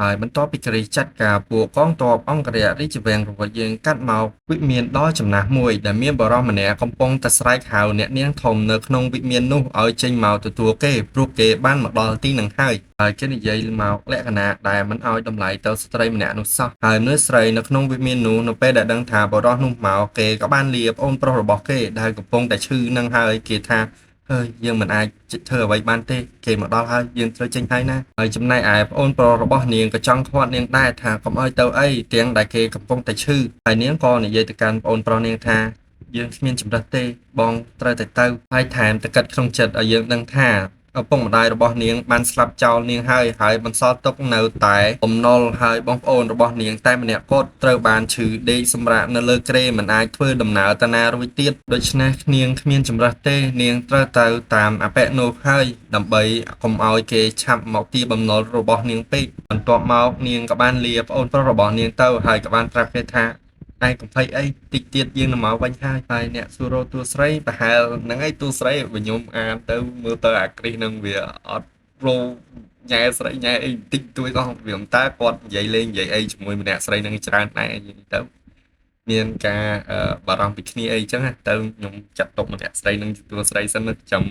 ហើយបន្ទាប់ពីគ្រីសចាត់ការពួកកងទ័ពអង្គរក្សរាជវាំងរបស់យើងកាត់មកវិមានដ៏ចំណាស់មួយដែលមានបុរសម្នាក់កំពុងតែស្រែកហៅអ្នកនាងធំនៅក្នុងវិមាននោះឲ្យចេញមកទទួលគេព្រោះគេបានមកដល់ទីនឹងហើយហើយគេនិយាយមកលក្ខណៈដែលមិនឲ្យតម្លៃទៅស្ត្រីម្នាក់នោះសោះហើយមនុស្សស្រីនៅក្នុងវិមាននោះនៅពេលដែលដឹងថាបុរសនោះមកគេក៏បានលាប្អូនប្រុសរបស់គេដែលកំពុងតែឈឺនឹងហើយគេថា ហើយយើងមិនអាចធ្វើអ្វីបានទេគេមកដល់ហើយយើងត្រូវចេញហើយណាហើយចំណែកឯប្អូនប្រុសរបស់នាងក៏ចង់ឃាត់នាងដែរថាកុំឲ្យទៅអីទាំងដែលគេកំពុងតែឈឺហើយនាងក៏និយាយទៅកាន់ប្អូនប្រុសនាងថាយើងគ្មានជំរើសទេបងត្រូវតែទៅហើយថែមតែគិតក្នុងចិត្តឲ្យយើងដឹងថាឪពុកម្ដាយរបស់នាងបានស្លាប់ចោលនាងហើយហើយបន្សល់ទុកនៅតែបំណុលហើយបងប្អូនរបស់នាងតែម្នាក់គត់ត្រូវបានឈឺដេកសម្រាកនៅលើគ្រែមិនអាចធ្វើដំណើរទៅណារួចទៀតដូច្នេះនាងគ្មានជម្រើសទេនាងត្រូវទៅតាមអពៈនោះហើយដើម្បីកុំឲ្យគេឆាប់មកទារបំណុលរបស់នាងពេកបន្ទាប់មកនាងក៏បានលាប្អូនប្រុសរបស់នាងទៅហើយក៏បានប្រាប់គេថា ឯងកំភៃអីតិចទៀតយើងនឹងមកវិញហើយហើយអ្នកសួររកតួស្រីប្រហែលហ្នឹងឯងតួស្រីបើខ្ញុំអានទៅមើលទៅអាគ្រីសហ្នឹងវាអត់រោញ៉ែស្រីញ៉ែអីបន្តិចតួចអស់វាមិនតើគាត់និយាយលេងនិយាយអីជាមួយម្នាក់ស្រីហ្នឹងច្រើនដែរអីទៅមានការបារម្ភពីគ្នាអីចឹងទៅខ្ញុំចាត់ទុកម្នាក់ស្រីហ្នឹងជាតួស្រីសិនចាំ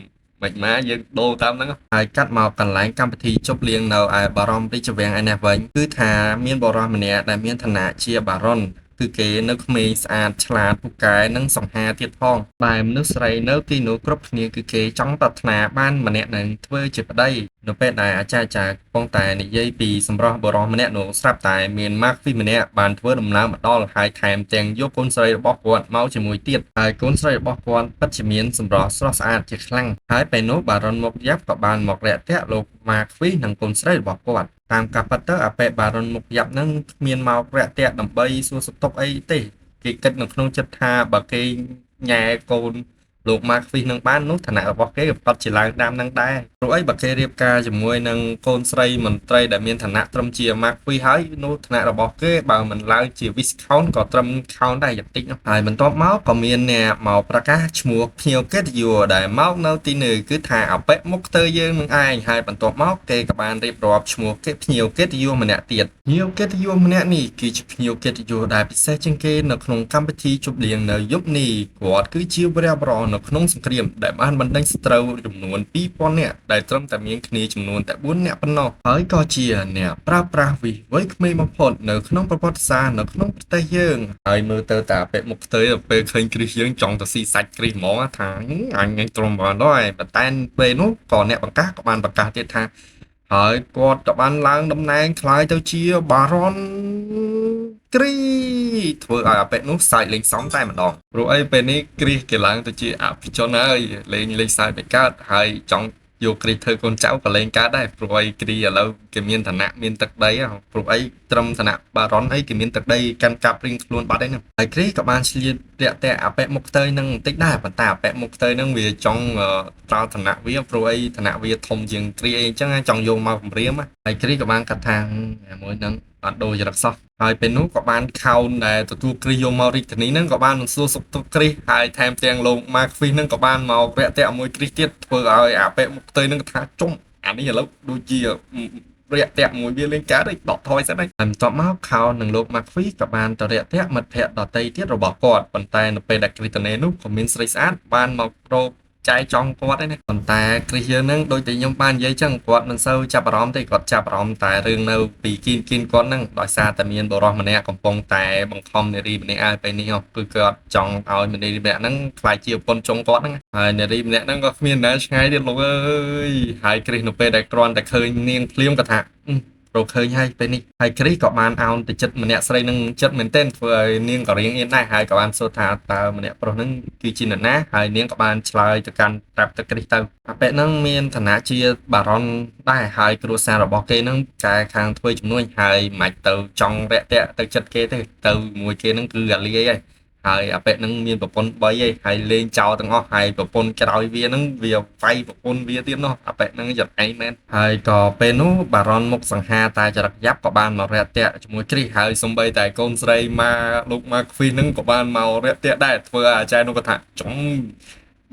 មិនមកយើងដូរតាមហ្នឹងហើយកាត់មកកន្លែងកម្មវិធីជប់លៀងនៅឯបារម្ភរាជវាំងឯនេះវិញគឺថាមានបរិសម្នាក់ដែលមានឋានៈជាបារុនគឺគេនៅក្មេងស្អាតឆ្លាតពូកែនិងសង្ហាទៀតផងដែលមនុស្សស្រីនៅទីនោះគ្រប់គ្នាគឺគេចង់ប្រាថ្នាបានម្នាក់នឹងធ្វើជាប្តីនៅពេលដែលអាចារ្យចាកំពុងតែនិយាយពីសម្រស់បុរសម្នាក់នោះស្រាប់តែមានម៉ាកហ្វីម្នាក់បានធ្វើដំណើរមកដល់ហើយថែមទាំងយកកូនស្រីរបស់គាត់មកជាមួយទៀតហើយកូនស្រីរបស់គាត់ពិតជាមានសម្រស់ស្រស់ស្អាតជាខ្លាំងហើយពេលនោះបារុនមុខយ៉ាប់ក៏បានមករាក់ទាក់លោកម៉ាកហ្វីនិងកូនស្រីរបស់គាត់តាមការពិតទៅអាប៉េបារុនមុខយ៉ាប់ហ្នឹងគ្មានមករាក់ទាក់ដើម្បីសួរសុខទុក្ខអីទេគេគិតនៅក្នុងចិត្តថាបើគេញ៉ែកូនលោកម៉ាខ្វីសនឹងបាននោះឋានៈរបស់គេក៏ប្រកាសជាឡើងតាមនឹងដែរព្រោះអីបើគេរៀបការជាមួយនឹងកូនស្រីមន្ត្រីដែលមានឋានៈត្រឹមជាម៉ាខ្វីសហើយនោះឋានៈរបស់គេបើមិនឡើងជា Viscount ក៏ត្រឹម Count ដែរយ៉ាងតិចនោះហើយបន្ទាប់មកក៏មានអ្នកមកប្រកាសឈ្មោះភ្ញៀវកិត្តិយសដែលមកនៅទីនេះគឺថាអបិមុខទៅយើងនឹងឯងហើយបន្ទាប់មកគេក៏បានរៀបរាប់ឈ្មោះគេភ្ញៀវកិត្តិយសម្នាក់ទៀតភ្ញៀវកិត្តិយសម្នាក់នេះគឺជាភ្ញៀវកិត្តិយសដែលពិសេសជាងគេនៅក្នុងកម្មវិធីជប់លៀងនៅយប់នេះគាត់គឺជាវីរបុរសនៅក្នុងសង្គ្រាមដែលបានបណ្ដេញសត្រូវចំនួន2000នាក់ដែលត្រឹមតែមានគ្នាចំនួនតែ4នាក់ប៉ុណ្ណោះហើយក៏ជាអ្នកប្រើប្រាស់វិសវ័យក្មេងបំផុតនៅក្នុងប្រវត្តិសាស្ត្រនៅក្នុងប្រទេសយើងហើយមើលទៅតាពាក់មុខផ្ទៃដល់ពេលឃើញគ្រីសយើងចង់ទៅស៊ីសាច់គ្រីសហ្មងថាអញទ្រាំបានដល់ហើយប៉ុន្តែពេលនោះក៏អ្នកបង្កាសក៏បានប្រកាសទៀតថាហើយគាត់ក៏បានឡើងតំណែងក្លាយទៅជាបារ៉ុនគ្រីធ្វើឲ្យអាប៉េនោះសើចលេងសំតែម្ដងព្រោះអីពេលនេះគ្រីគេឡើងទៅជាអភិជនហើយលេងលេងសើចមិនកើតហើយចង់យកគ្រីធ្វើកូនចៅក៏លេងកើតដែរព្រោះអីគ្រីឥឡូវគេមានឋានៈមានទឹកដីព្រោះអីត្រឹមឋានៈបារ៉ុនអីគេមានទឹកដីកាន់កាប់រៀងខ្លួនបាត់អីហ្នឹងហើយគ្រីក៏បានឆ្លៀតរាក់ទាក់អាប៉េមុខខ្ទើយនឹងបន្តិចដែរប៉ុន្តែអាប៉េមុខខ្ទើយនឹងវាចង់ត្រោឋានៈវាព្រោះអីឋានៈវាធំជាងគ្រីអីអញ្ចឹងចង់យកមកគម្រាមហើយគ្រីក៏បានកាត់ថាមួយនឹងអត់ដូរចរិតសោះហើយពេលនោះក៏បានខោនដែលទទួលគ្រីសយកមករាជធានីហ្នឹងក៏បានសួរសុខទុក្ខគ្រីសហើយថែមទាំងលោកម៉ាខ្វីសហ្នឹងក៏បានមករាក់ទាក់មួយគ្រីសទៀតធ្វើឲ្យអាប៉េមុខខ្ទើយហ្នឹងថាជុំអានេះឥឡូវដូចជារាក់ទាក់មួយវាលេងកើតឯងដកថយសិនហើយបន្ទាប់មកខោននិងលោកម៉ាខ្វីក៏បានទៅរាក់ទាក់មិត្តភ័ក្តិដទៃទៀតរបស់គាត់ប៉ុន្តែនៅពេលដែលគ្រីសតនេនោះក៏មានស្រីស្អាតបានមករកចែកចង់គាត់ឯណាប៉ុន្តែគ្រីសយើងហ្នឹងដូចតែខ្ញុំបាននិយាយចឹងគាត់មិនសូវចាប់អារម្មណ៍ទេគាត់ចាប់អារម្មណ៍តែរឿងនៅពីគៀនគៀនគាត់ហ្នឹងដោយសារតែមានបុរសម្នាក់កំពុងតែបង្ខំនារីម្នាក់ឲ្យពេលនេះគឺគាត់ចង់ឲ្យនារីម្នាក់ហ្នឹងក្លាយជាប្រពន្ធចុងគាត់ហ្នឹងហើយនារីម្នាក់ហ្នឹងក៏គ្មានណាឆ្ងាយទៀតលោកអើយហើយគ្រីសនៅពេលដែលគ្រាន់តែឃើញនាងភ្លាមក៏ថារកឃើញហើយពេលនេះហើយគ្រីសក៏បានអោនទៅចិត្តម្នាក់ស្រីនឹងចិត្តមែនទែនធ្វើឲ្យនាងក៏រៀងអៀនដែរហើយក៏បានសួរថាតើម្នាក់ប្រុសនឹងគឺជានរណាហើយនាងក៏បានឆ្លើយទៅកាន់ប្រាប់ទៅគ្រីសទៅអាប៉ែហ្នឹងមានឋានៈជាបារ៉ុនដែរហើយគ្រួសាររបស់គេហ្នឹងកែខាងធ្វើជំនួញហើយមិនទៅចង់រាក់ទាក់ទៅចិត្តគេទេទៅមួយគេហ្នឹងគឺអាលាយហើយហើយអាប៉ែហ្នឹងមានប្រពន្ធ3ឯងហើយលេងចោលទាំងអស់ហើយប្រពន្ធក្រោយវាហ្នឹងវាវាយប្រពន្ធវាទៀតនោះអាប៉ែហ្នឹងយ៉ាងឯងមែនហើយក៏ពេលនោះបារ៉ុនមុខសង្ហាតែចរិតយ៉ាប់ក៏បានមករាក់ទាក់ជាមួយគ្រីសហើយសំបីតែកូនស្រីម៉ាលោកម៉ាខ្វីហ្នឹងក៏បានមករាក់ទាក់ដែរធ្វើឲ្យអាចារ្យនោះក៏ថាចង់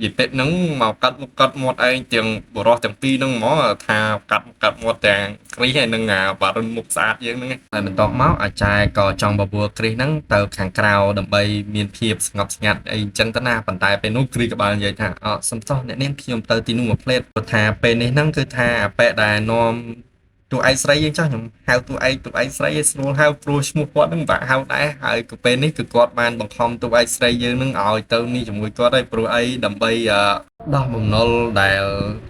និយាយពេទ្យហ្នឹងមកកាត់មុខកាត់មាត់ឯងទាំងបរោះទាំងពីរហ្នឹងហ្មងថាកាត់មុខកាត់មាត់ទាំងគ្រីសហើយនឹងអាបារុនមុខស្អាតយើងហ្នឹងហើយបន្ទាប់មកអាចារ្យក៏ចង់បបួលគ្រីសហ្នឹងទៅខាងក្រៅដើម្បីមានភាពស្ងប់ស្ងាត់អីអញ្ចឹងទៅណាប៉ុន្តែពេលនោះគ្រីសក៏បាននិយាយថាអសុំទោសអ្នកនាងខ្ញុំទៅទីនោះមួយផ្លេតព្រោះថាពេលនេះហ្នឹងគឺថាអាប៉ែដែលនាំតួឯកស្រីយើងចោះខ្ញុំហៅតួឯកតួឯកស្រីឲ្យស្រួលហៅព្រោះឈ្មោះគាត់នឹងបាក់ហៅដែរហើយក៏ពេលនេះគឺគាត់បានបង្ខំតួឯកស្រីយើងនឹងឲ្យទៅនេះជាមួយគាត់ហើយព្រោះអីដើម្បីដោះបំណុលដែល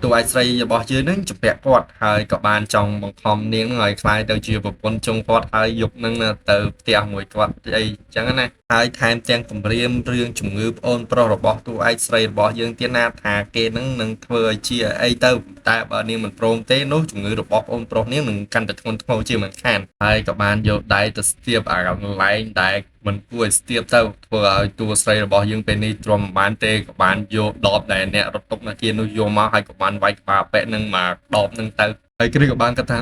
តួឯកស្រីរបស់យើងនឹងជំពាក់គាត់ហើយក៏បានចង់បង្ខំនាងនឹងឲ្យក្លាយទៅជាប្រពន្ធជុងគាត់ហើយយប់នឹងទៅផ្ទះមួយគាត់អីចឹងណាហើយថែមទាំងគម្រាមរឿងជំងឺប្អូនប្រុសរបស់តួឯកស្រីរបស់យើងទៀតណាថាគេនឹងនឹងធ្វើឲ្យជាអីទៅតែបើនាងមិនព្រមទេនោះជំងឺរបស់ប្អូនប្រុសនាងនឹងកាន់តែធ្ងន់ធ្ងរជាមិនខានហើយក៏បានយកដៃទៅស្ទាបអាកន្លែងដែលមិនគួរឲ្យស្ទាបទៅធ្វើឲ្យតួស្រីរបស់យើងពេលនេះទ្រាំមិនបានទេក៏បានយកដបដែលអ្នករត់ទុកនៅគៀននោះយកមកហើយក៏បានវាយក្បាលប៉ែនឹងមកដបនឹងទៅហើយគ្រីក៏បានគិតថា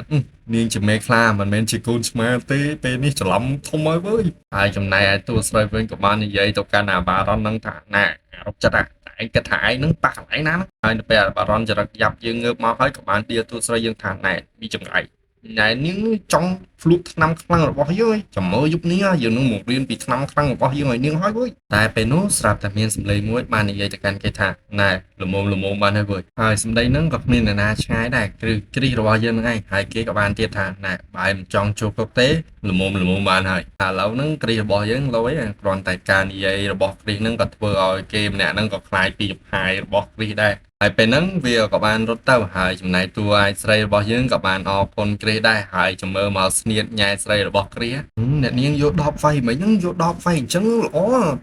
នាងជាមេខ្លាមិនមែនជាកូនឆ្មាទេពេលនេះច្រឡំធំហើយវើយហើយចំណែកឯតួស្រីវិញក៏បាននិយាយទៅកាន់អាបារ៉ុននឹងថាណាអារុកចិត្តអាឯងគិតថាឯងនឹងប៉ះកន្លែងណាហើយនៅពេលអាបារ៉ុនចរិតយ៉ាប់យើងងើបមកហើយក៏បានដៀលតួស្រីយើងថាណែមានចម្ងាយណែនាងចង់ភ្លក់ថ្នាំខ្លាំងរបស់យើងចាំមើលយប់នេះយើងនឹងមករៀនពីថ្នាំខ្លាំងរបស់យើងឲ្យនាងហើយវើយតែពេលនោះស្រាប់តែមានសម្លេងមួយបាននិយាយទៅកាន់គេថាណែល្មមល្មមបានហើយវើយហើយសម្ដីហ្នឹងក៏គ្មានអ្នកណាឆ្ងាយដែរគឺគ្រីសរបស់យើងហ្នឹងឯងហើយគេក៏បានទៀតថាណែបើមិនចង់ចូលគុកទេល្មមល្មមបានហើយឥឡូវហ្នឹងគ្រីសរបស់យើងលយគ្រាន់តែការនិយាយរបស់គ្រីសហ្នឹងក៏ធ្វើឲ្យគេម្នាក់ហ្នឹងក៏ខ្លាចពីចំហាយរបស់គ្រីសដែរហើយពេលហ្នឹងវាក៏បានរត់ទៅហើយចំណែកតួឯស្រីរបស់យើងក៏បានអរគុណគ្រីសដែរហើយចាំមើលមកស្នៀតញ៉ែស្រីរបស់គ្រីសអ្នកនាងយកដបហ្វៃមិញហ្នឹងយកដបហ្វៃអញ្ចឹងល្អ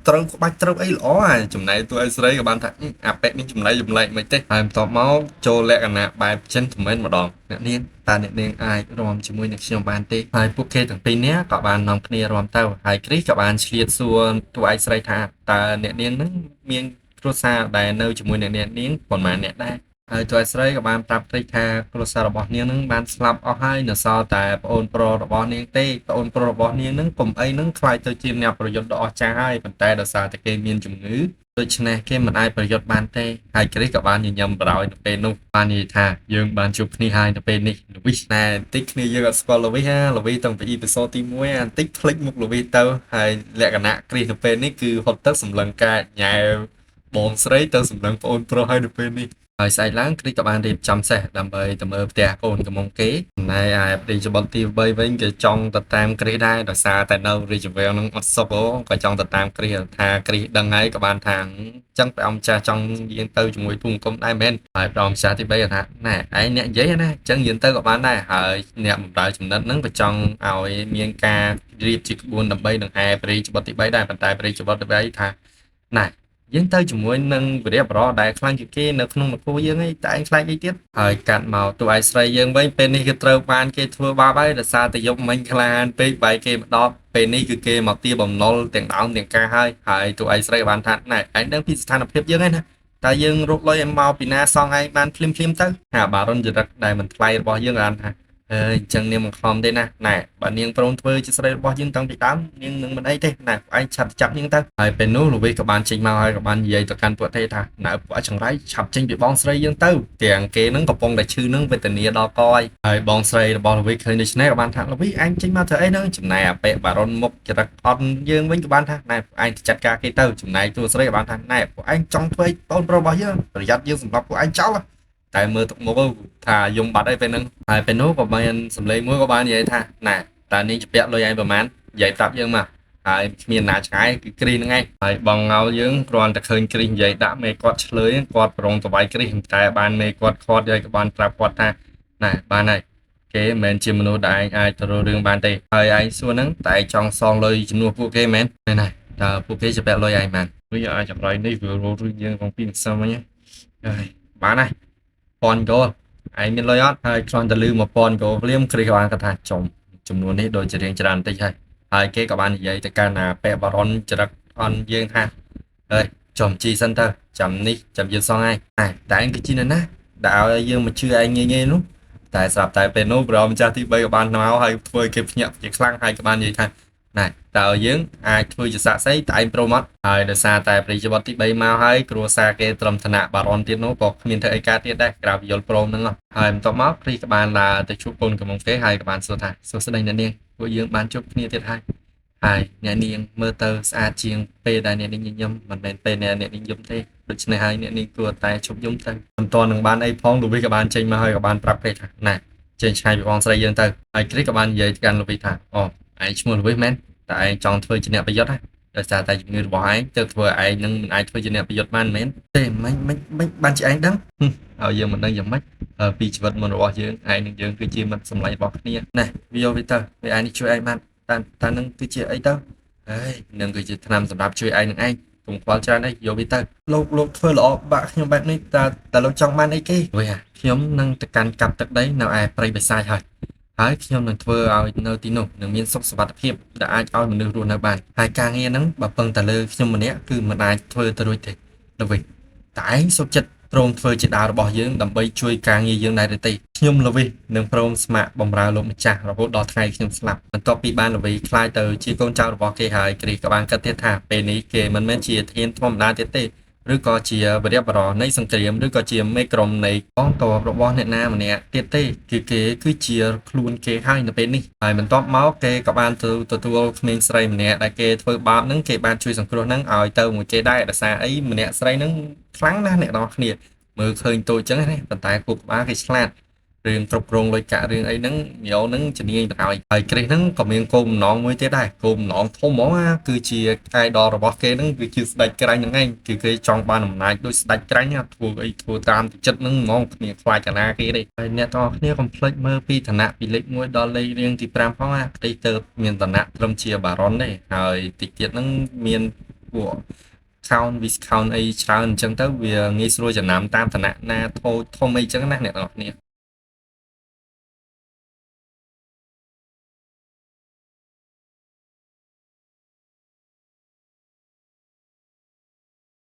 ត្រូវក្បាច់ត្រូវអីល្អហើយចំណែកតួឯស្រីក៏បានថាអាប៉ែនេះចំណែកចម្លែកមិនទេហើយបន្ទាប់មកចូលលក្ខណៈបែប gentleman ម្ដងអ្នកនាងតើអ្នកនាងអាចរាំជាមួយនឹងខ្ញុំបានទេហើយពួកគេទាំងពីរនាក់ក៏បាននាំគ្នារាំទៅហើយគ្រីសក៏បានឆ្លៀតសួរតួឯស្រីថាតើអ្នកនាងហ្នឹងមានគ្រួសារដែលនៅជាមួយអ្នកនាងប៉ុន្មានអ្នកដែរហើយតួឯស្រីក៏បានប្រាប់គ្រីសថាគ្រួសាររបស់នាងនឹងបានស្លាប់អស់ហើយនៅសល់តែប្អូនប្រុសរបស់នាងទេប្អូនប្រុសរបស់នាងនឹងកុំអីនឹងខ្លាចទៅជាអ្នកប្រយុទ្ធដ៏អស្ចារ្យហើយប៉ុន្តែដោយសារតែគេមានជំងឺដូច្នេះគេមិនអាចប្រយុទ្ធបានទេហើយគ្រីសក៏បានញញឹមប្រោយនៅពេលនោះបាននិយាយថាយើងបានជួបគ្នាហើយនៅពេលនេះលវីសណែបន្តិចគ្នាយើងអត់ស្គាល់លវីសហាលវីសតាំងពី episode ទី1អាបន្តិចភ្លេចមុខលវីសទៅហើយលក្ខណៈគ្រីសនៅពេលនេះគឺហត់ទឹកសម្លឹងការញ៉ែបងស្រីទៅសម្លឹងប្អូនប្រុសហើយនៅពេលនេះហើយស្អែកឡើងគ្រីសក៏បានរៀបចំសេះដើម្បីទៅមើលផ្ទះកូនកំមុំគេចំណែកឯរាជបុត្រទី3វិញគេចង់ទៅតាមគ្រីសដែរដោយសារតែនៅរាជវាំងនឹងអត់សុខអូក៏ចង់ទៅតាមគ្រីសថាគ្រីសដឹងហើយក៏បានថាចឹងព្រះអង្គចាស់ចង់យាងទៅជាមួយទូង្គមដែរមែនហើយព្រះអង្គចាស់ទី3គាត់ថាណែឯងអ្នកនិយាយណាចឹងយាងទៅក៏បានដែរហើយអ្នកបម្រើចំណិតហ្នឹងក៏ចង់ឲ្យមានការរៀបជាក្បួនដើម្បីដង្ហែព្រះរាជបុត្រទី3ដែរប៉ុន្តែព្រះរាជបុត្រទី3ថាណែយើងទៅជាមួយនឹងវីរៈបរោះដែលខ្លាំងជាងគេនៅក្នុងនគរយើងឯងតែឯងខ្លាចអីទៀតហើយកាត់មកតួឯស្រីយើងវិញពេលនេះគឺត្រូវបានគេធ្វើបាបហើយដោយសារតែយប់មិញក្លាហានពេកបែកគេមកដល់ពេលនេះគឺគេមកទាបំណុលទាំងដើមទាំងការហើយហើយតួឯស្រីបានថាណែឯងដឹងពីស្ថានភាពយើងឯណាតើយើងរកលុយឲ្យមកពីណាសងឯងបានភ្លាមភ្លាមទៅហាបារុនចរិតដែលមិនថ្លៃរបស់យើងបានថាអើយអញ្ចឹងនាងមិនខំទេណាណែបើនាងព្រមធ្វើជាស្រីរបស់យើងតាំងពីដើមនាងនឹងមិនអីទេណែឯងឆាប់ចាប់នាងទៅហើយពេលនោះលវីក៏បានចេញមកហើយក៏បាននិយាយទៅកាន់ពួកទេថាណែពួកចង្រៃឆាប់ចេញពីបងស្រីយើងទៅទាំងគេនឹងកំពុងតែឈឺនឹងវេទនាដល់កយហើយបងស្រីរបស់លវីឃើញដូច្នេះក៏បានថាលវីឯងចេញមកធ្វើអីហ្នឹងចំណែកអាប៉ែបារុនមុខចរិតអន់យើងវិញក៏បានថាណែពួកឯងចាត់ការគេទៅចំណែកតួស្រីក៏បានថាណែពួកឯងចង់ធ្វើអីបងប្រុសរបស់យើងប្រយ័ត្នយើងសម្រាប់ពួកឯងចោលតែមើលទឹកមុខថាយំបាត់អីពេលហ្នឹងហើយពេលនោះក៏មានសម្លេងមួយក៏បាននិយាយថាណែតើនាងជពាក់លុយឯងប្រហែលនិយាយប្រាប់យើងមកហើយគ្មានណាឆ្ងាយគឺគ្រីសហ្នឹងឯងហើយបងងោយើងគ្រាន់តែឃើញគ្រីសនិយាយដាក់មេគាត់ឆ្លើយគាត់ប្រងទៅវាយគ្រីសតែបានមេគាត់ខាត់យកក៏បានប្រាប់គាត់ថាណែបានហើយគេមិនមែនជាមនុស្សដែលឯងអាចទៅរករឿងបានទេហើយឯងសួរហ្នឹងតែឯងចង់សងលុយជំនួសពួកគេមែនណែតើពួកគេជពាក់លុយឯងបានវិញអាចចម្រៃនេះវារករឿងយើងក្នុងពីម្សិលមិញហើយបានហើយពាន់ gold ឯងមានលុយអត់ហើយគ្រាន់តែលឺ1000 gold ភ្លាមគ្រីសក៏បានគាត់ថាចំចំនួននេះដូចជារៀងច្រើនបន្តិចហើយហើយគេក៏បាននិយាយទៅកាន់ណាប៉ែបារុនចរិតអន់យើងថាអើយចំជីសិនទៅចាំនេះចាំយើងសងឯងតែឯងគឺជានរណាដែលឲ្យយើងមកជឿឯងងាយងាយនោះតែស្រាប់តែពេលនោះព្រះម្ចាស់ទី3ក៏បានមកហើយធ្វើឲ្យគេភ្ញាក់ជាខ្លាំងហើយក៏បាននិយាយថា ណែតើយើងអាចធ្វើជាសាក្សីតែឯងព្រមអត់ហើយដោយសារតែព្រះរាជបុត្រទី3មកហើយគ្រួសារគេត្រឹមឋានៈបារ៉ុនទៀតនោះក៏គ្មានធ្វើអីកើតទៀតដែរក្រៅពីយល់ព្រមហ្នឹងហើយបន្ទាប់មកគ្រីក៏បានដើរទៅជួបកូនកំមុំគេហើយក៏បានសួរថាសួស្តីអ្នកនាងពួកយើងបានជួបគ្នាទៀតហើយហើយអ្នកនាងមើលទៅស្អាតជាងពេលដែលអ្នកនាងញញឹមមិនមែនពេលអ្នកនាងយំទេដូច្នេះហើយអ្នកនាងគួរតែឈប់យំទៅមិនទាន់នឹងបានអីផងលូវីក៏បានចេញមកហើយក៏បានប្រាប់គេថាណែចេញឆ្ងាយពីបងស្រីយើងទៅហើយគ្រីក៏បាននិយាយទៅកាន់លូវីថាអូឯងឈ្មោះលូវីមែនតែឯងចង់ធ្វើជាអ្នកប្រយុទ្ធណាដោយសារតែជំងឺរបស់ឯងទើបធ្វើឲ្យឯងនឹងមិនអាចធ្វើជាអ្នកប្រយុទ្ធបានមែនទេមិនមិនមិនបានជាឯងដឹងហើយយើងមិនដឹងយ៉ាងម៉េចពីជីវិតមុនរបស់យើងឯងនឹងយើងគឺជាមិត្តសម្លាញ់របស់គ្នាណែវាយកវាទៅវាឯងនេះជួយឯងបានតាតានឹងគឺជាអីទៅហើយនឹងគឺជាថ្នាំសម្រាប់ជួយឯងនឹងឯងកុំខ្វល់ច្រើនអីយកវាទៅលោកលោកធ្វើល្អបាក់ខ្ញុំបែបនេះតើតើលោកចង់បានអីគេវិញខ្ញុំនឹងទៅកាន់កាប់ទឹកដីនៅឯព្រៃបិសាចហើយហើយខ្ញុំនឹងធ្វើឲ្យនៅទីនោះនឹងមានសុខសុវត្ថិភាពដែលអាចឲ្យមនុស្សរស់នៅបានហើយការងារហ្នឹងបើពឹងតែលើខ្ញុំម្នាក់គឺមិនអាចធ្វើទៅរួចទេទៅវិញតែឯងសុខចិត្តព្រមធ្វើជាដាវរបស់យើងដើម្បីជួយការងារយើងដែរឬទេខ្ញុំលវីសនឹងព្រមស្ម័គ្របម្រើលោកម្ចាស់រហូតដល់ថ្ងៃខ្ញុំស្លាប់បន្ទាប់ពីបានលវីក្លាយទៅជាកូនចៅរបស់គេហើយគ្រីសក៏បានគិតទៀតថាពេលនេះគេមិនមែនជាធានធម្មតាទៀតទេឬក៏ជាវរៈបរោះនៃសង្គ្រាមឬក៏ជាមេក្រុមនៃកងទ័ពរបស់អ្នកណាម្នាក់ទៀតទេគឺគេគឺជាខ្លួនគេហើយនៅពេលនេះហើយបន្ទាប់មកគេក៏បានទៅទទួលក្មេងស្រីម្នាក់ដែលគេធ្វើបាបហ្នឹងគេបានជួយសង្គ្រោះហ្នឹងឲ្យទៅមួយគេដែរដោយសារអីម្នាក់ស្រីហ្នឹងខ្លាំងណាស់អ្នកនរគ្នាមើលឃើញតូចចឹងណាប៉ុន្តែគូក្បាលគេឆ្លាតរឿងគ្រប់គ្រងលុយកាក់រឿងអីហ្នឹងញោហ្នឹងជំនាញបណ្ដោយហើយគ្រីសហ្នឹងក៏មានគោលបំណងមួយទៀតដែរគោលបំណងធំហ្មងណាគឺជាកាយដលរបស់គេហ្នឹងគឺជាស្ដេចក្រាញ់ហ្នឹងឯងគឺគេចង់បានអំណាចដូចស្ដេចក្រាញ់ណាធ្វើអីធ្វើតាមចិត្តហ្នឹងហ្មងគ្នាខ្លាចកាណាគេទេហើយអ្នកទាំងអស់គ្នាកុំភ្លេចមើលពីឋានៈពីលេខ1ដល់លេខរៀងទី5ផងណាគ្រីសទៅមានឋានៈត្រឹមជាបារ៉ុនទេហើយតិចទៀតហ្នឹងមានពួក count discount អីច្រើនអញ្ចឹងទៅវាងាយស្រួលចំណាំតាមឋានៈណាធូចធំអីចឹងណាអ្នកទាំងអស់គ្នា។